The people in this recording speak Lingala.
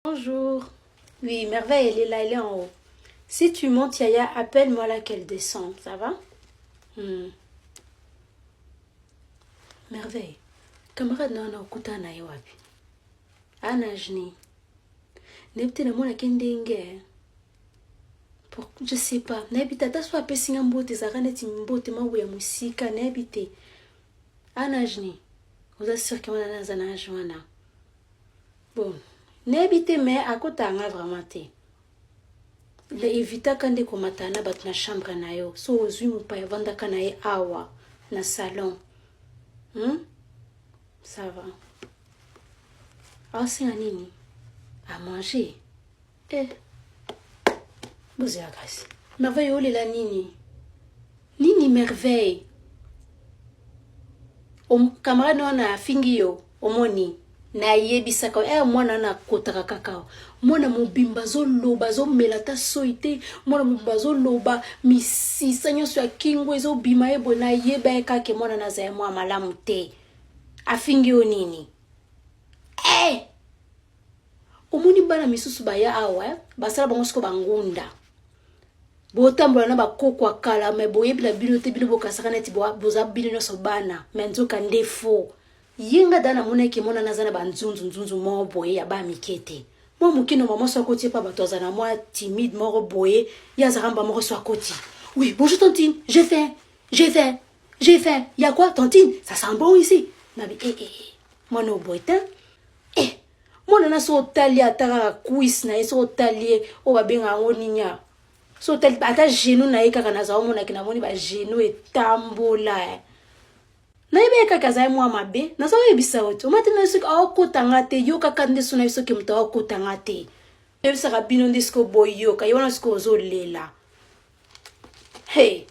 Bonjour. Oui, Merveille, elle est là, elle est en haut. Si tu montes, Yaya, appelle-moi là qu'elle descend. Ça va? Merveille, camarade na wana okutana na ye wapi? Ana jni. Nayebi te, namonaki ndenge. Je sais pas. Nayebi te, ata so apesi nga mbote, ezalaka neti mbote moko ya mosika, nayebi te. Ana jni. Oza sûr que wana naza na age wana? Bon, nayebi te, mais akotaka nga vraiment te. Evitaka nde komata na bato na chambre na yo. So ozwi mopaya, avandaka na ye awa na salon. Ça va. Aosenga nini à manger? Eh, bozela kasi. Merveille, olela nini? Nini, Merveille? Camarade wana afingi yo? Omoni, nayebisaka e mwana wana akotaka kaka. Mwana mobimba azoloba, azomela ata soi te. Mwana mobimba azoloba, misisa nyonso ya kingo ezobima ye boye. Nayeba ye kaka, mwana naza ya mwa malamu te. Afingi yo nini? Eh! Omoni, bana misusu baya awa, eh? Basala bango siko bangunda, botambola na bakoko ya kala, me boyebi na bino te. Bino bokasaka neti boza bino nyonso bana, me nzoka nde fo ye. Nga da namonaki mwana naza na banzunzu nzunzu moko boye ya ba mike te. Mwa moke no mama so akoti epa bato, aza na mwa timide moko boye. Ye azalaka mba moko so akoti: "Oui, bonjour tantine, j'ai faim, j'ai faim, j'ai faim." "Ya quoi, tantine? Ça sent bon ici." Nabi eh, eh, eh. Mwana oboye te. Eh, mwana na so otali ata kaka cuisse na ye, so otali ye, oyo babengaka yango nini, so otali ata genou na ye kaka, naza omonaki, namoni bagenou etambola, eh. Nayebi ye kaka azali mwa mabe. Naza oyebisa yo te, oma te na soki aokotanga te. Yo kaka nde so na ye, soki moto aokotanga te, oyebisaka bino nde sikoyo boyoka ye wana. Sikoyo ozolela. Hey.